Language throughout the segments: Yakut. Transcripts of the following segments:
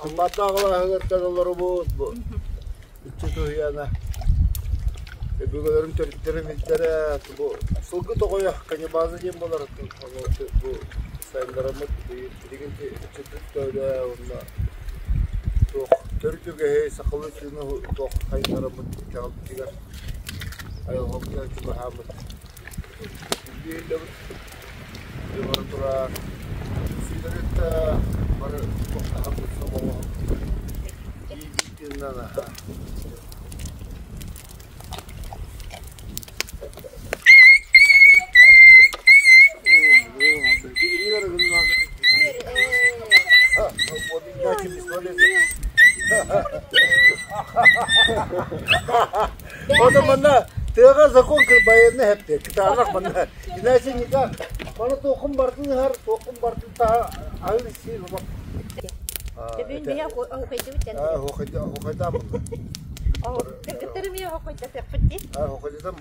Амматтааҕылар олоробут бу иччи туһуйана өбүгэлэрин төрүттэрин илдэрэ бу сылгы тоҕойо конебаза диэн буолар бу сайыннараммыт билигин иччитин төлө уонна туох төрүт үгэһи сахалыы тыыны туох хайыннараммыт итэҕэлбитигэр айылҕабытыгар чугаһааммыт Бары турар сүүрүттэ бары туохтаһарбыт соболоһон биир тыыннан аха Ота манна тыаҕа закон байыаннай хэптэ кытаанах манна иначе никак маны туоххун бартын ыһар туоххун бартын таһа аһыы сиир Төбүн биһи хохойдубут дьэн. Хохойдаам. Кыргыттарым ийэ хохойдатыахпыт дии. Хохойдатам.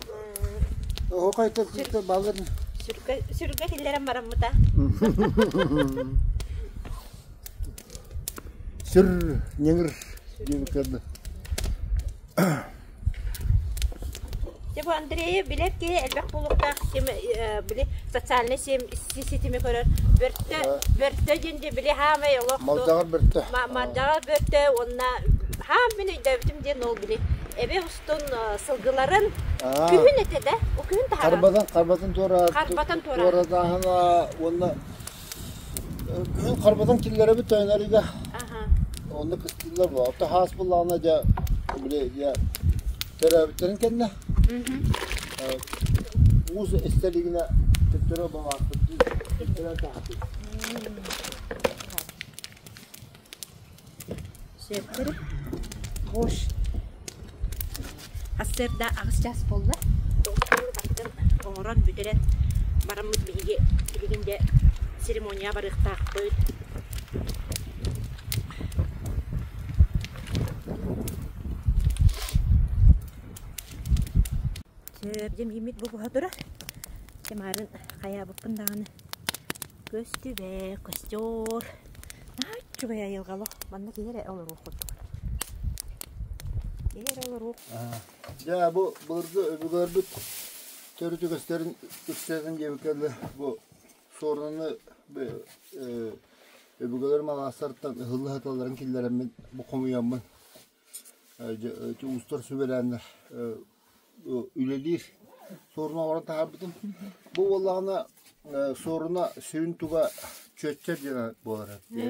Хохойдатыахпыт балыр. Сүргэ сүргэ киллэрэн бараммыта. Сүр ньыҥыр диэн көрдө. Дьэ бу Андрейы билэр киһи элбэх буолуохтаах били социальнай ситими көрөр бөртө бөртө диэн дьэ били хаамай олох Малдьаҕар бөртө Малдьаҕар бөртө уонна хаам мин өйдөөбүтүм диэн ол били эбэ устун сылгыларын күһүн этэ да о күһүн таһаарар Харбатан харбатан туора Харбатан туора туоратааһына уонна Күһүн харбатан киллэрэбит тойонарыга. Онно кыстыыллар буолла. Оттон хаас буоллаҕына дьэ били дьэ төрөөбүттэрин кэннэ муус эстэ илигинэ төттөрү балааппыт төттөрү таһатыы. Сөптөрү Хош. Сарсыарда аҕыс чаас буолла. Тоҕус бартын оҥорон бүтэрэн бараммыт биһиги билигин дьэ церемония барыахтаахпыт. Сөп, дьэ мииммит бу буһа турар. Дьэ маарын хайаабыппын даҕаны көстүбэ, костер. Наһаа үчүгэй айылҕа Манна киһи эрэ олоруох курдук. Киһи эрэ олоруох. Дьэ, бу былыргы өбүгэлэрбит төрүт үгэстэрин үксэтин диэбиккэ бу суорунаны өбүгэлэрим алаастарыттан ыһылла сыталларын киллэрэммин бу хомуйаммын уустар сүбэлээннэр үлэлиир суоруна оҥорон таһаарбытым. Бу буоллаҕына суоруна сүрүн туга чүөччэр диэн буолар. Бу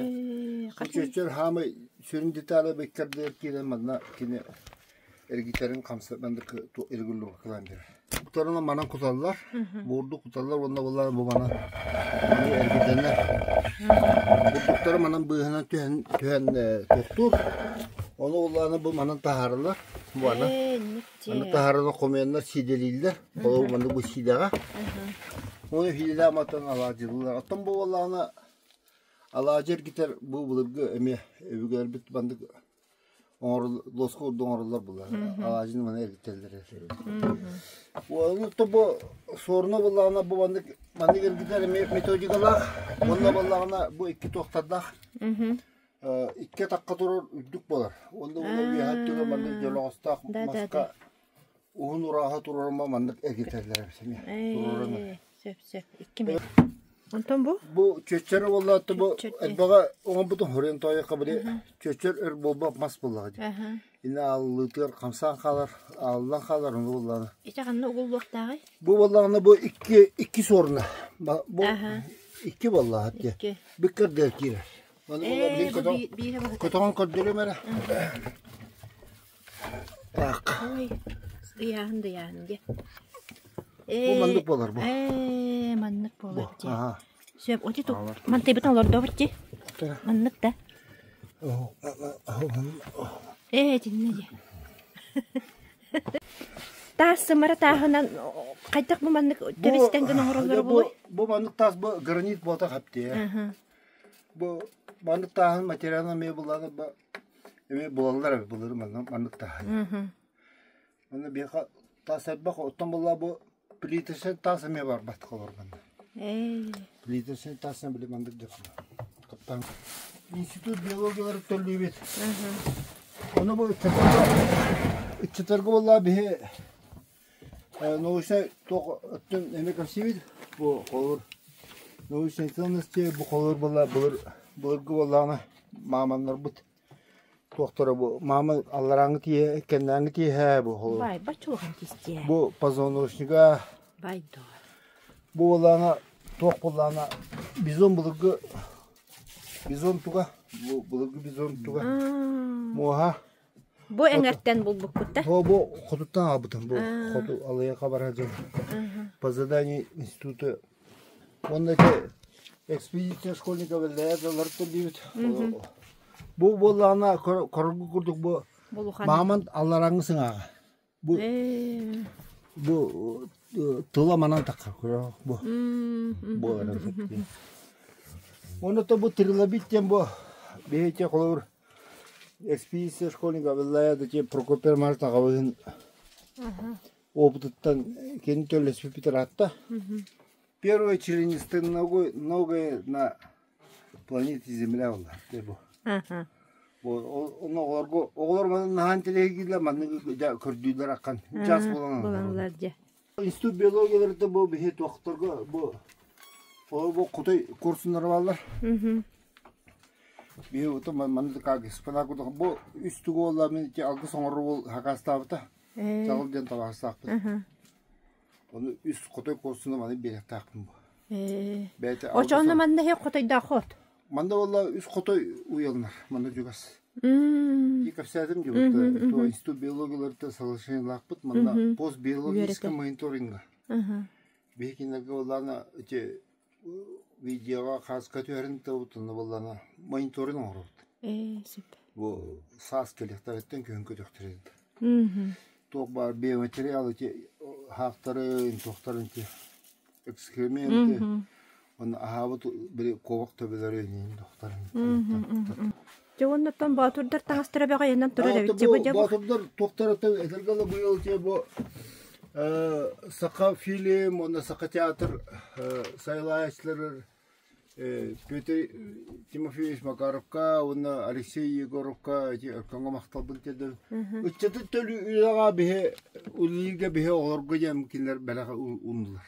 чүөччэр хаамай сүрүн детали бэккэрдигэр киирэн манна кини эргитэрин хамсатан регулировкалаан биэрэр. Кутарына манан куталлар, буурду куталлар уонна буллар бу манан эргитэннэр. Бурдуктары манан быыһынан түһэн түһэн тохтуур. Ону улааны бу манан таһаараллар. Бу аны Аны таһаараллар хомуйаннар сиидэлииллэр. Холобур маннык бу сиидэҕэ. Ону сиидэлээх матан алаадьылыыллар. Оттон бу буоллаҕына алаадьы эргитэр бу былыргы эмиэ өбүгэлэрбит маннык лоска курдук оҥороллор буолар. Алаадьыны маны эргитэллэр. Ону бу суоруна буоллаҕына бу маннык маннык эргитэр эмиэ методикалаах. Уонна буоллаҕына бу икки туохтардаах. Икки атахха турар үрдүк буолар. Уонна уонна үөһэ өттүгэр маннык дьөлөҕөстөөх маска уһун урааһа турарыма маннык эргитэллэр эбит эмиэ. Туруоран. Сөп сөп. Икки Онтон бу? Бу чөччөрө буолла бу элбэҕи оҥорбутум хорен тоойукка били чөччөр өр буолбат мас буоллаҕа дии. Инэ ааллыытыгар хамсаан хаалар, ааллан хаалар ону буоллаҕына. Ити ханна угуллуохтааҕый? Бу буоллаҕына бу икки икки суоруна. Бу икки буоллаҕа икки. Бүккэрдэр киирэр. Маны буолла билин көтөҕөн көрдөрүм эрэ. Так. Ой, ыйааһын да ыйааһын диэ. Бу маннык буолар бу. Ээ, маннык буолар дии. Сөп, оти ту мантайбытын олордобут дии. Маннык да. Ээ, итиннэ дии. Таас сымара тааһынан хайдах бу маннык тэбистэн гына оҥороллоро буолуой? Бу маннык таас бу гранит буолта хаптиэ. Бу маннык тааһын материалын эмиэ буллаҕына эмиэ булаллар эбит былыр маннык тааһы. Манна биһиэхэ таас элбэх, оттон буолла бу плиточнай таас эмиэ барбат холор манна. Ээ. Плиточнай таас били маннык дьэ каптан. Институт биологиялары төлүүбүт. Ону бу ыччаттарга ыччаттарга буолла биһи научнай туох өттүн эмэ кэпсиибит. Бу холобур научнай ценности бу холобур буолла былыр былыргы буоллаҕына мааманнарбыт туохтара бу маама алларааҥҥы тииһэ кэннээҥҥи тииһэ бу холобур. Бай, баччулахан тиистиэ. Бу позвоночнига Бай доо. Бу буоллаҕына туох буоллаҕына бизон былыргы бизон туга бу былыргы бизон туга муоһа. Бу эҥэртэн булбуккут да? Бу бу хотуттан аҕалбытым бу хоту Алыйаха бара дьон по заданию института уонна ити экспедиция школьников лэр төлүүбүт. Бу буоллаҕына короргу курдук бу мааман алларааҥҥы сыҥааҕа. Бу бу тыла манан таххар бу буоларын Оны то бу трилобит диэн бу биһиэхэ холобур экспедиция школьника Абыллая да Прокопий Романович аҕабыһын опытыттан кини төлөспүппүт ыраатта. Первый членистый ногой, ногой на планете Земля была. Бу. Оҕолорго оҕолор манан наһаан тэлэһигиилэр маннык көрдүүлэр аккан час буолан Институт биологияларыта бу биһи туохторго бу бу кутай курсуннары бааллар. Биһи ото маннык как экспонат бу үс тугу буолла мин алгыс оҥорор уол хакастаабыта. Чаҕыл диэн табаарыстаахпыт. Ону үс хотой куорсуна маны биэриэхтаахпын бу. Бэйэтэ Очоонно манна хе хотойдаах хот. Манна буолла үс хотой уйаланар, манна чугас. И кэпсээтим дьыбыт, то институт биологияларыта соглашениелаахпыт, манна постбиологический мониторинга. Биһикиннэргэ буоллаана ити видеоҕа хааска түһэрин табытынна буоллаана мониторинг оҥоробут. Ээ, сөп. Бу саас кэлиэхтэриттэн күһүн көтөхтөрүн. Туох баар биоматериал ити хаахтарын, туохтарын ити экскременты, уонна аһаабыт били куобах төбөлөрү тохтарын. Дьэ уоннаттан боотурдар таҥастара бөҕөйөнөн турар эбит. Дьэ бу дьэ бу. Боотурдар туохтарыттан этэргэ дылы быйыл дьэ бу Саха фильм уонна Саха театр сайылааччыларыгар Петр Тимофеевич Макаровка уонна Алексей Егоровка ити Өркөҥҥө махталбын тиэрдэбин. Ыччаты төлүү үлэҕэ биһи үлэлииргэ биһи оҕолорго диэн кинилэр бэлэх ууннулар.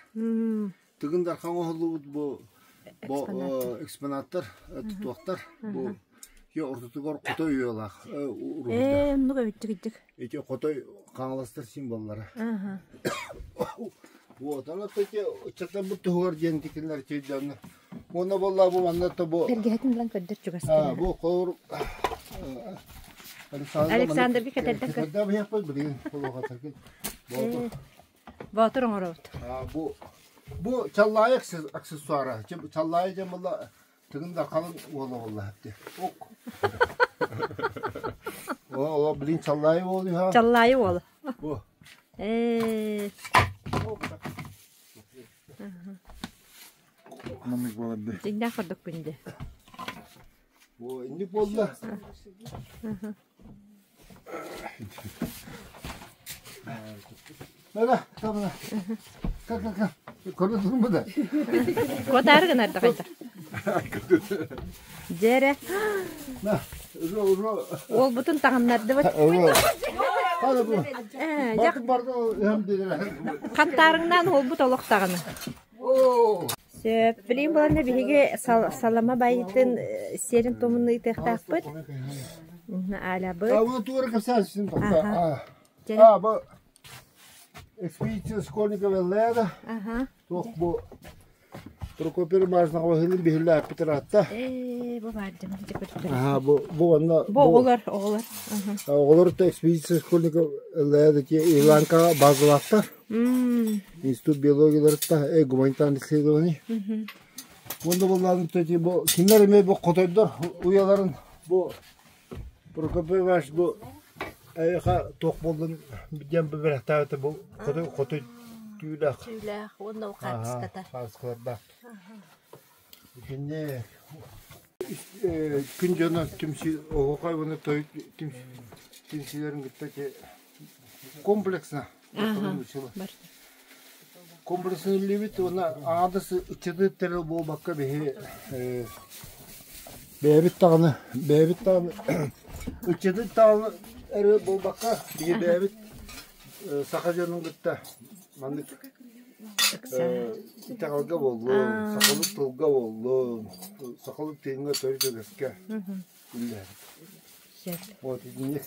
Тыгын Дархан оҥоһуллубут бу бу экспонаттар туохтар бу ортотугар хотой уйалаах Ээ, оннук эбиттик Ити хотой хаҥаластар символлара. Вот, ана таки ыччаттарбыт туһугар диэн тикиннэр тиийдэннэр. Уонна буолла бу манна то бу Бэргэһэтин булан көрдөр чугас. Бу холор Александрга кэтэрдэн көр. Кэтэрдэ быһыахпыт билигин холуохатаргын. Боотур. Боотур оҥоробут. Бу бу чаллаайы аксессуара. Чаллаайы диэн буолла Тыгын да халыҥ уола буолла дии. Ок. О, блин, чаллаайы уол үһа. Чаллаайы уол. Бу. Ээ. Намык буолар Дьиҥнээх курдук күндү. Бу инник буолла. Да, там, как, как, как. Көрө да? Куотаары гынар да Дьэрэ. На, уже, уже. Уолбутун таҥыннардыбыт. Хана бу. Хантаарыҥнаан уолбут олох даҕаны. Сөп. Билигин буоланна биһиги салама байытын сиэрин туомун ыытыахтаахпыт. Аалабыт. А, вот туора кэпсээн А, бу экспедиция школьников Леда. Туох бу Прокопий Романович Баһылын биһиллээппит ыраатта. Ээ, бу баар дьэ, Аха, бу бу онно Бу оҕолор, оҕолор. Оҕолор экспедиция школьников Леда те Иланка базалаахтар. Институт биологияларытта гуманитарных исследований. Онда буллаан төти бу кинилэр эмиэ бу хотойдор уйаларын бу Прокопий Иванович бу эйиэхэ туох буоллун диэн бэрэхтээбитэ бу хотой хотой түүлээх. Түүлээх уонна ол хаартыската. Хаартыскалардаах. Итиннэ күн дьоно түмсүү оһуохай уонна тойук түмсүүлэрин кытта комплексно комплексно үллүбүт уонна аадыс ыччаты тэрил буолбакка биһи Бэйэбит даҕаны, бэйэбит даҕаны ыччаты даҕаны эрэ буолбакка, биһи бэйэбит саха дьонун кытта маннык итэҕэлгэ буоллун, сахалыы тылга буоллун, сахалыы тыыҥҥа төрүт үгэскэ үллэһэбит. Вот итинник.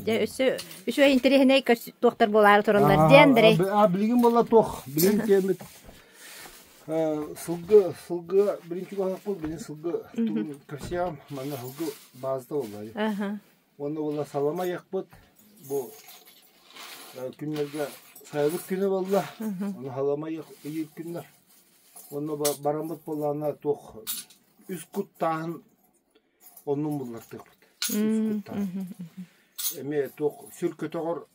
Дьэ өссө үчүгэй интэриэһинэй туохтар буолаары тураллар диэн Андрей. Билигин буолла туох, билигин тиэмит Сылгы, сылгы билин чугаһаппыт, билин сылгы тугун көрсүөм, манна сылгы баазата буолла. Уонна буолла салама айахпыт, бу күннэргэ сайылык күнэ буолла, ону салама ыйыыр күннэр. Уонна бараммыт буоллаҕына туох үс куттааһын оннун буллартыахпыт. Үс куттааһын. Эмиэ туох сүр көтөҕөр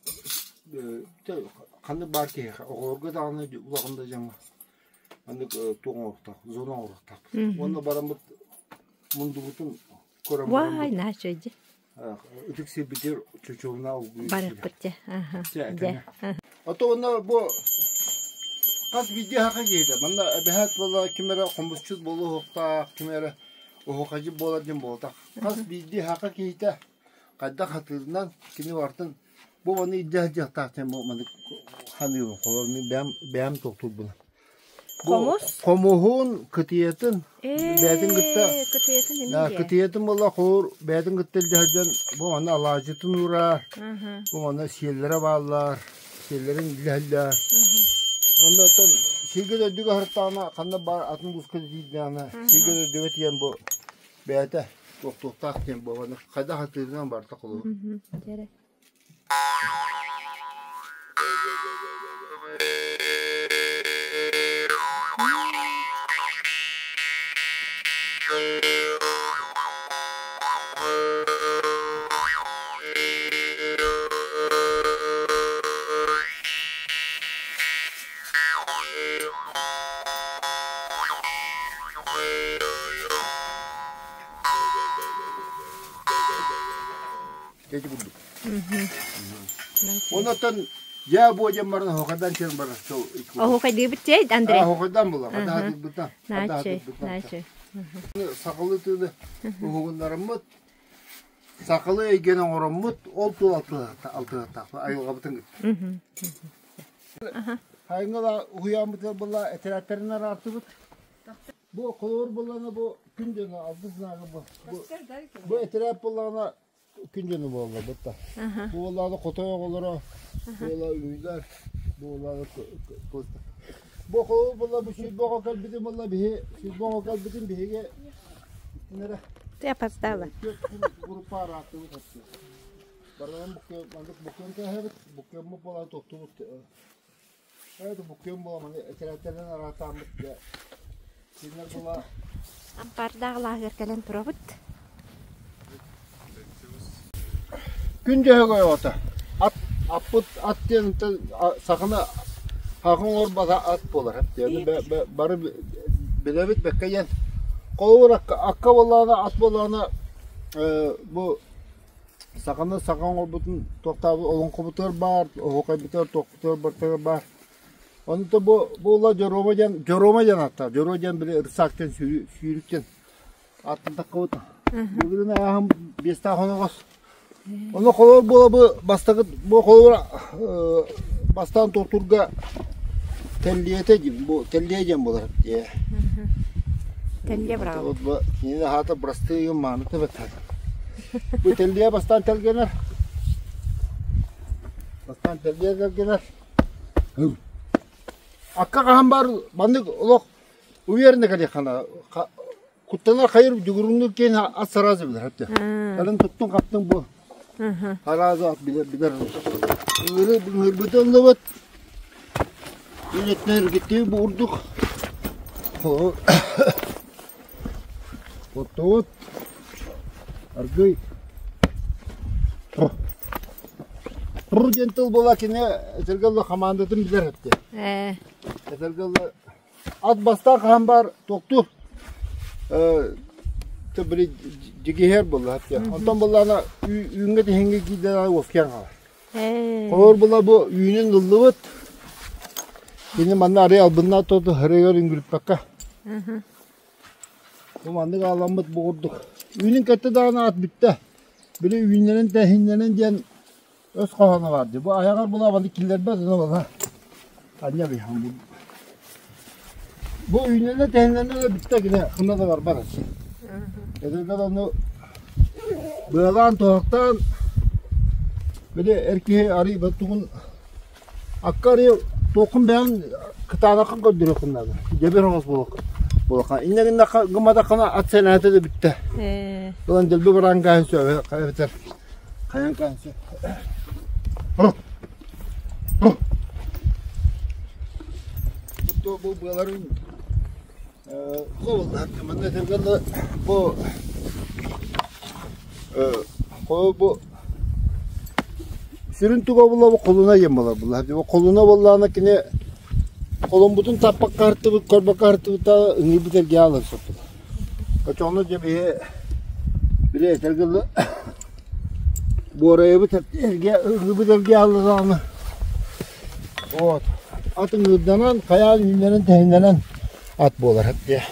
ханнык баар киһиэхэ оҕолорго даҕаны улахан да дьоҥҥо маннык туох оҥоруохтаах зона оҥоруохтаахпыт. Уонна бараммыт мундубутун көрөн Вай, наачча дьэ. Ытык сирбитигэр чочуобуна Барыахпыт дьэ. Дьэ. Ото уонна бу хас биирдии хака киһитэ манна эбэһээт буола ким эрэ хомусчут буолуохтаах, ким эрэ оһуохайдьыт буолар диэн буолбатах. Хас биирдии хака киһитэ хайдах хатыырынан кини барытын бу маны илдьэ сылдьыахтаах диэн бу маннык саныыбын холор мин бэйэм бэйэм тохтуурбун Хомус? Хомуһун, кытыйатын бэйэтин кытта Кытыйатын эмиэ кытыйатын буолла холуур бэйэтин кытта илдьэ сылдьан бу манна алаадьытын уурар, бу манна сиэллэрэ бааллар, сиэллэрин илдьэ сылдьар. Онно оттон сиргэ дойдуга сырыттаҕына ханна баар атын улууска тиийдэҕинэ сиргэ дойдуга тиийэн бу бэйэтэ туохтуохтаах диэн буолан хайдах атыырынан барыта холуур. Ити курдук. Онотон дьээ буо диэн баран оһуохайдаан кэлэн барар сол Оһуохайдыыбыт чэй, Андрей? Оһуохайдаан була, хатаһатырбыта. Нааччы, нааччы. Сахалыы тыыны уһугуннараммыт, сахалыы эйгэни оҥороммут, ол туол алтыһаттаах айылҕабытын кытта. Хайыҥҥа уһуйааммытыгар була этэрээттэрин араартыбыт. Бу холобур буоллаҕына бу күн дьоно алгыс знага бу. Бу этэрээт буоллаҕына күн дьоно буолла бутта. Бу буоллаҕына хотой оҕолоро, буола үҥүүлэр, буоллаҕына кылыстар. Бу холобур буолла бу сүүрбэ оҕо кэлбитин буолла биһи сүүрбэ оҕо кэлбитин биһиги истинэрэ. Ты опоздала. Түөрт группа арааттыбыт хатты. Барыларын маннык буккуйан кээһэбит, буккуйаммыт буолан тоттубут. Это буккуйан буола маны этэрээттэринэн араатааммыт дьэ кинилэр була Ампаардаах лааһыгар кэлэн турабыт. Күн дьөһөгөй оҕото. Ат, аппыт ат диэн саханы хаҕын оҥорбото ат буолар. Бары билэбит бэккэ диэн. Холобур акка буоллаҕына ат буоллаҕына бу Саханы саха оҥорбутун туохтаабыт олоҥхобутугар баар, оһуохайбытыгар туохпутугар барытыгар баар. Онто бу буолла Дьоруома диэн Дьоруома диэн ааттаах. Дьоруо диэн били ырсаактан сүүрүктэн аттантаххыбыт. Бүгүн ааһан биэстээх оноҕос. Ону холобур буола бу бастакы бу холобур бастаан туохтуурга Тэллиэтэ диэн бу тэллиэ диэн буолар дии. Тэллиэ быраҕабыт. Вот бу кинини аата бырастыы мааны бэтэр. Бу тэллиэ бастаан тэлгэнэр. Бастаан тэллиэ тэлгэнэр. Акка хаһан бар маннык олох уверенно кэлиэххэ Куттанар хайыр дьугуруҥнуур киэн ат саразы билэр хатта. Кэлин туттун хаптын бу. Аразы ат билэр билэр. Ыҥыры ыҥырбыты ыллыбыт. Үлэтинэн үргүттүү бу урдук. Оттубут. Аргый. Тур диэн тыл буола кини этэргэ хамаандатын билэр этте. Этэргэ Ат бастаах хаһан баар туохтуур били дьигиһэр буолла Онтон буоллаҕына үүҥҥэ тиһиҥҥэ киирдэ уоскуйан хаалар. Холобур була бу үүнүн ыллыбыт. Кини манна арый албыннаах тоту харыгар үҥүлүппэккэ. Бу маннык ааламмыт бу курдук. Үүнүн кэтте даҕаны ат бүттэ. Били үүннэрин тэһииннэрин диэн өс хоһооно баар дии. Бу айаҕар булаабаны киллэрбэт ону бала. Анньа быһан бу. Бу үүннэрин тэһииннэрин да бүттэ кини ханна да барбат аччы. Эдэргэр ону быалаан туһахтаан били эр киһи арый тугун Акка арыйа туоххун бэйэҥ кытаанаххын көрдөрүөххүн наада. Дьэбир оҕус буолуохха. Инньэ гыннахха гымматаххына ат сэнээтэ да бүттэ. Ылан дэлби бараан кааһын сөбө эбэтэр хайан кааһын сөп. Бу быаларын манна этэргэ бу бу Сүрүн туга буолла бу холуна диэн буолар буолла. Холуна буоллаҕына кини холуммутун таппакка артыбыт, көрбөккө артыбыта ыҥыйбыт эргэ аалар соппут. Очоҕуна дьэ биһи били этэргэ дылы буорайыбыт эргэ ыҥыйбыт эргэ ааллаҕына вот ат ыҥыырданан хайаан үүннэрэн тэһиннэрэн ат буолар дии.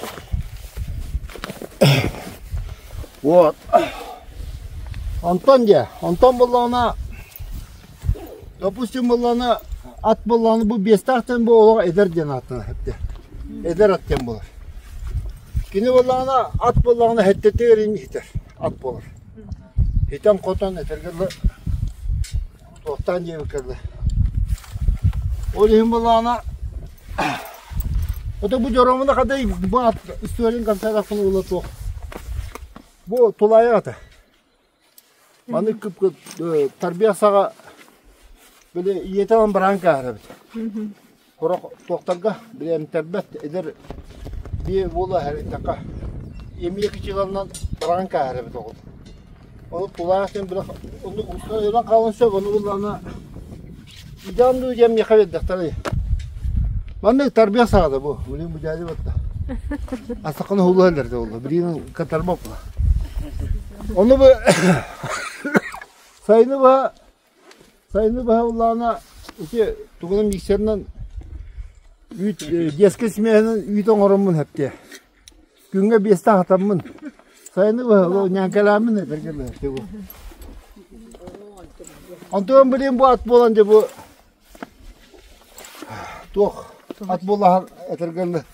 Вот. Онтон дьэ, онтон буоллаҕына, допустим буоллаҕына, ат буоллаҕына бу биэстээх бу олох эдэр диэн ааттанар эбит. Эдэр ат диэн буолар. Кини буоллаҕына, ат буоллаҕына сэттэтигэр иһитэр ат буолар. Хитэн-хотон этэргэ дылы туохтаан диэбиккэ дылы. Ол иһин буоллаҕына, ото бу дьоромуна хадай бу ат историятын концертахпын ула туох Бу тулаайах этэ. Маны тарбыйах саҕа били ийэтэ ылан бараан кааһар эбит. Сорох туохтарга били эмтэрбэт эдэр биэ буола иһэртэххэ эмиэ кичиланнан бараан кааһар эбит оҕо. Ону тулаайах диэн били оннук өлөн хаалан сөп ону буллаҕына Идеан дуу диэн миэхэ биэрдэхтэрэй. Маннык тарбыйах саҕата бу. Билигин бу дядя батта. Астаканы хулуһаллар да буолла. Билигин катарбап була. Ону бу сайыны баһа сайыны баһа улаана ити тугунан миксеринэн үүт детскай смеһинэн үүт оҥороммун хэптиэ. Күҥҥэ биэстэ аһатаммын, сайыны быһа ньээҥкэлээммин этэргэ бу. Онтон билигин бу ат буолан дьэ бу туох ат буолаһан этэргэ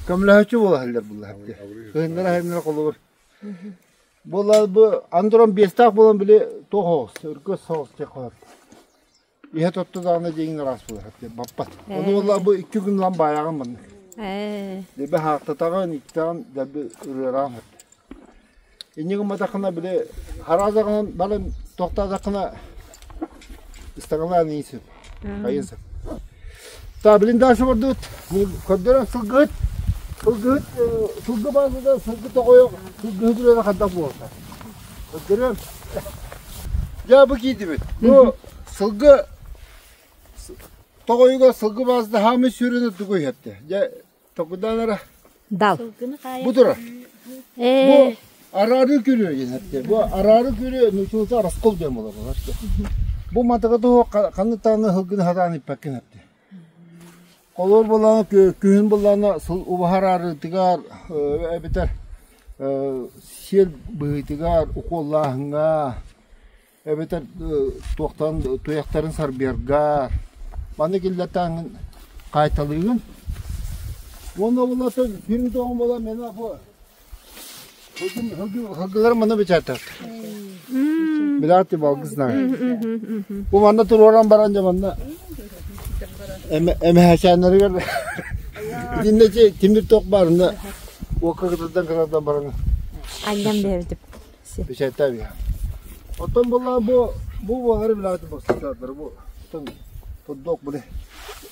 көмөлөһөөччү буола сылдьар буолла. Кыһыннара сайыннара холобур. Буолла бу андырон биэстээх буолан били туох оҕус, өргөс соҕус диэх Иһэ тотто даҕаны диэҥин ыраас буолар баппат. Ону буолла бу икки күн ылан баайаҕын маннык. Дебе хаахтатаҕын, иккитэҕин дэлби ырыараҕын хөттө. Инньэ гымматаххына били хараазаҕынан баран тохтоотоххуна ыстаҥалаан иин сөп. Хайын сөп. Та билин дальше бардыбыт. Көрдөрөн сылгыһыт сылгыһыт сылгы баазада сылгы тоҕойо сылгыһыт үлэлэ хайдах буолта. Көрдөрүөм. Дьэ бу киирдибит. Бу сылгы тоҕойугар сылгы баазата хаамыы сүрүнэ тугу иһэттэ? Дьэ токудаан эрэ. Дал. Бу турар. Бу араары күрүө диэн эттэ. Бу араары күрүө нууччалыыта раскол диэн буолар. Бу матыга туһу ханнык даҕаны сылгыны сатаан иппэккин эттэ. Холобур буоллаҕына күһүн буоллаҕына сыл убаһар арыытыгар эбэтэр сиэл быһыытыгар укуоллааһыҥҥа эбэтэр туохтан туйахтарын сарбыйарга маннык иллэтээҥҥин хаайталыыгын уонна буоллата күн тоҕон буолан мена бу Сылгылар манна бэчээттэр. Билаати балгыс Бу манна туруоран баран дьэ манна эмэһэчээннэригэр итиннэ тимир ток баарына уокка кытардан кытардан баран Анньам биэрдим. Бэчээттээбиһэ. Оттон буоллаҕа бу бу буолары билаати бостатаатар бу турдуок били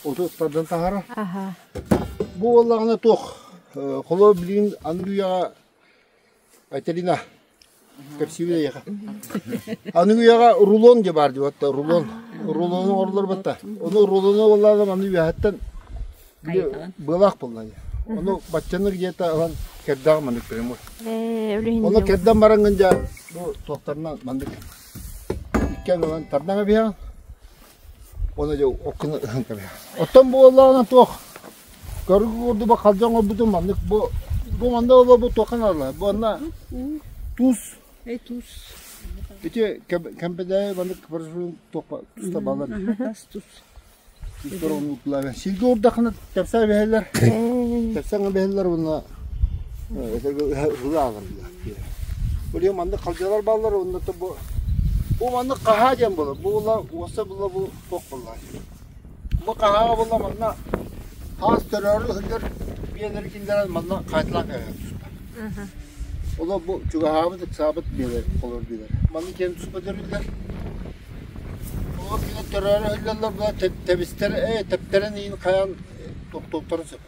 оту тардан таһара. Бу буоллаҕына туох холобур билигин аныгы үйэҕэ Айталина кэпсиибин эйиэхэ. Аныгы үйэҕэ рулон диye баар дии батта рулон. Рулону оҥороллор батта. Ону рулону буоллаҕына маны үөһэттэн быалаах буолла. Ону баччаны где-то ылан кэрдэҕин маннык прямой. Ону кэрдэн бараҥҥын дьэ бу туохтарынан маннык иккиэн ылан тардан эбиһэҕин. Уонна дьэ оккун ыһан кэбиһэҕин. Оттон буоллаҕына туох Көргө курдук халдьан оҥорбутум маннык бу Бу манна ола бу туохха наадалаах? Бу онно туус. Эй туус. Ити кэмпэдээйи маннык туохха туста балар. Тас тус. Тустар оннуктулар. Сиргэ урдахына тэпсэ бэһэллэр. Тэпсэҥэ бэһэллэр уонна ылы аалар. Бу маннык халдьалар бааллар уонна бу бу маннык хаһаа диэн буолар. Бу була уоса була бу туох буолла. Бу хаһааҕа буолла манна хаас төрөөрү сылдьар биэлэри киллэрэн манна хаайталаан кэбиһэр туспа. Олор бу чугаһаабыт, ыксаабыт биэлэр, холор биэлэр. Манна киэн туспа төрүүллэр. Олор кини төрөөрү сылдьаллар була тэбистэр, тэптэрэн иин хайаан тохтуохтарын сөп.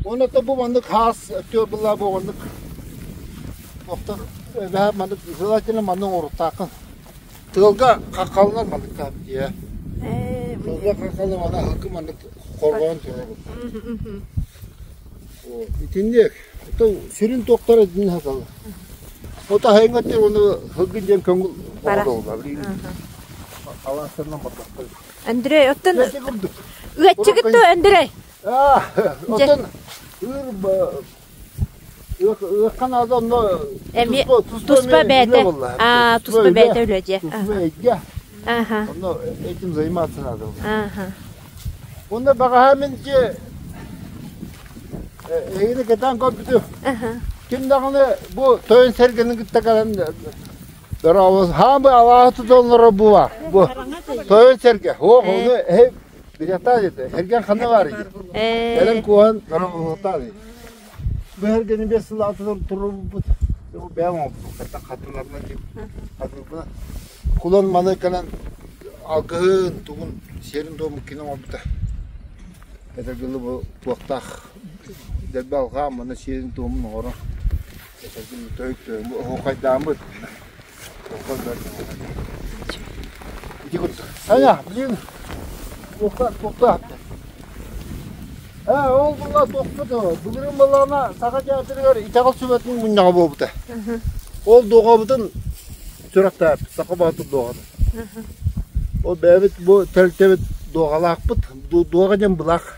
Уонна бу маннык хаас өттүгэр буолла бу маннык охтор эбэһэ маннык желательно маннык оҥоруохтааххын. Тыалга хаххаланар манныктаах дьиэ. Тыалга хаххаланар манна аһылгы маннык хорҕоон турар. Итинник. Сүрүн туохтара итинник хаталар. Ото хайыҥҥа уонна һылгын диэн көҥүл оҕолор. Алаастарынан бардахтар. Андрей, оттон ыаччыгыт дуо, Андрей? Оттон ыыр наада онно Эми туспа бэйэтэ. Аа, туспа бэйэтэ үлэ дьэ. Туспа эйгэ. Онно этим заниматься надо. Онно баҕаһа мин дьэ эһигини кэтээн көрбүтүм. Ким даҕаны бу тойон сэргэни кытта кэлэн дорообо хаамы алааһы туталлара бу бар. Бу тойон сэргэ. О, ону эһи билиэхтээх дии. Эргэн ханна баар дии. Кэлэн куоһан дорооболуохтаах дии. Бу эргэни 5 сыл алтан турбут. Бу бэйэм оҥорбутум. Хаттан хатыларынан дии. Хатылбына. Кулан маны кэлэн алгыһын, тугун, сиэрин-туомун кини оҥорбута. Этэргилы бу туохтаах дэлби алҕаан манна сиэрин-туомун оҥорон этэргилы төһүк оһуохайдааммыт. Ити курдук. Саня, блин, туохта туохта Ээ, ол була туохпут былырыын былаана Саха театрыгар итэҕэл сүбэтин мунньаҕа буолбута. Ол дуоҕабытын сүрэхтээппит, Саха Боотур дуоҕатын. Ол бэйэбит бу тэрилтэбит дуоҕалаахпыт, дуоҕа диэн былаах.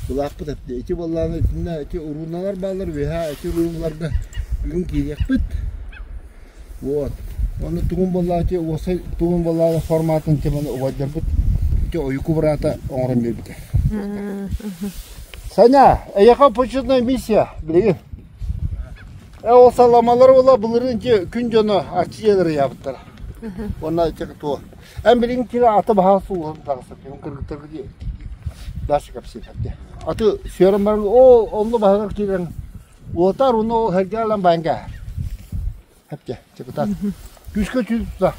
Былаахпыт эттэ. Ити буоллаҕына итиннэ ити урууналар бааллар үөһээ ити урууналарга бүгүн киириэхпит. Вот. Уонна тугун буоллаҕа ити уопсай тугун буоллаҕа форматын тиманы убайдарбыт ити ойуку быраата оҥорон биэрбитэ. Саня, эйиэхэ почетная миссия билигин. Ол саламалар була былырыын ити күн дьоно арчы дьиэлэр ыйаабыттара. Уонна ити туо. Эн билигин кире аты баһа суулан таҕысып, кыргыттарга дальше кэпсиир. Аты сүөрэн баран, оо, онно баһыгар киирэн Уотар уну ол сэргэ ылан байан кээһэр. Хэпчэ, чыкытаат. Күүскэ түүн тута.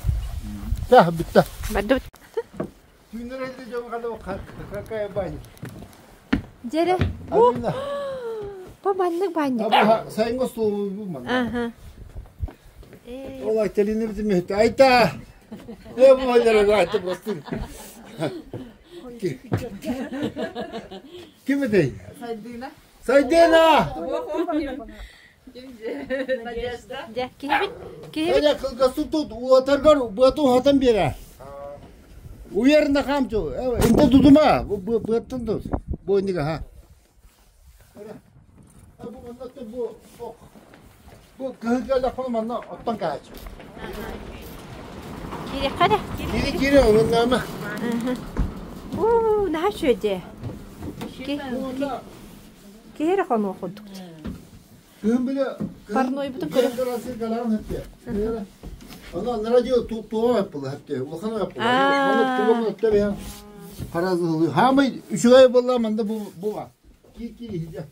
Тah, бүттэ. Бардыбыт. Түүннэр элли дьон хана какая баня. Дьэрэ. Алина. Бу маннык баанньык. Сайыҥҥы остуолу бу манна. Аха. Ол Айталина битиммит. Айта! Э бу аллара айта бастын. Ким этэй? Сайдыына. Сайдыына! Надежда. Дьэ, киһибит, киһибит. Эля кылгастык тут уотаргар быатын уһатан биэрэ. Уверенно хаамчу. Инде тутума. Быаттан тут. Бу иннигэ ха. Бу манна бу бу кыһыл кэллэхпинэ манна оттон каачы. Киириэххэ да. Киири киири онуннаама. Уу, наһаа үчүгэй. Киһи эрэ хонуох курдук. Кыһын бile Парнойбутун көрө. Аны радио туга аппыла хатты. Улахан аппыла. Маны туга өттө бе. Харазылы. Хамай үчүгэй болла манда бу бу ба. Ки ки хиджа.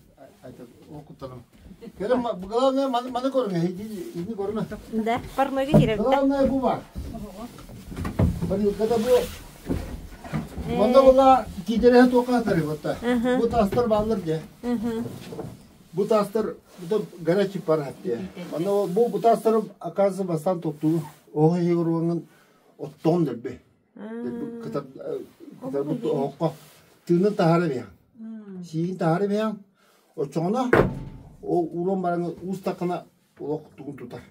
Айта окуталам. Кэлэн главное маны маны көрүҥ. Ини көрүмэ. Да, парнойга киирэр. Главное бу бар. Парилкада бу Манна була киитэрэһэ туохха атары батта. Бу таастар бааллар дьэ. Бу таастар бу горячий пар дьэ. Манна бу бу таастар оказывается бастаан тоттуу. Оһо иһигэр оттоон дэлби. Кытар кытарбыт оһоххо тыынын таһара биһэн. Сиигин таһара биһэн. Оччоҕуна ол ууран баран уустаххына олох тугун тутар.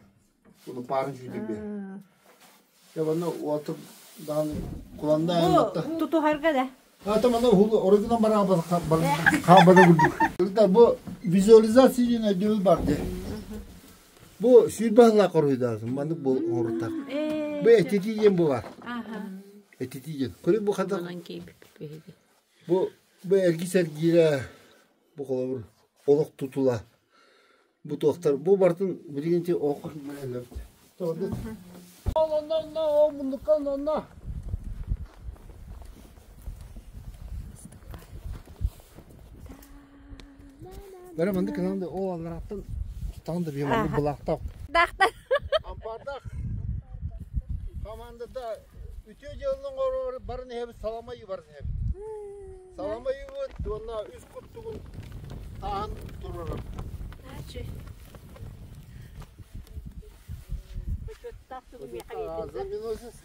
Уну паарын сүүтүрбү. Дьэ манна уоту даҕаны куланна Бу тутуһарга да. Ата мана хулу оройгунан бараабат хаабада курдук. Бу визуализация диэн өйдөбүл бар дии. Бу сүүрбэ сыллаах хоруйдаатым маннык бу оҥорутар. Бу этитии диэн бу бар. Этитии диэн. Көрү бу хата бу бу эргис эргиирэ бу холобур олох тутула бу туохтар бу барытын билигин ти ооххо Ол онно онно ол муннукка онно онно. Бары маннык гынан да ол алларааттан тутаҕын да биһи маннык былаахтаах. Даахтар. Ампаардах командата үтүө дьыаланы оҥорор барын иһэбит салама баран иһэбит. Салама ыйыбыт уонна үс куттугун тааһын турарар. Знаменосец.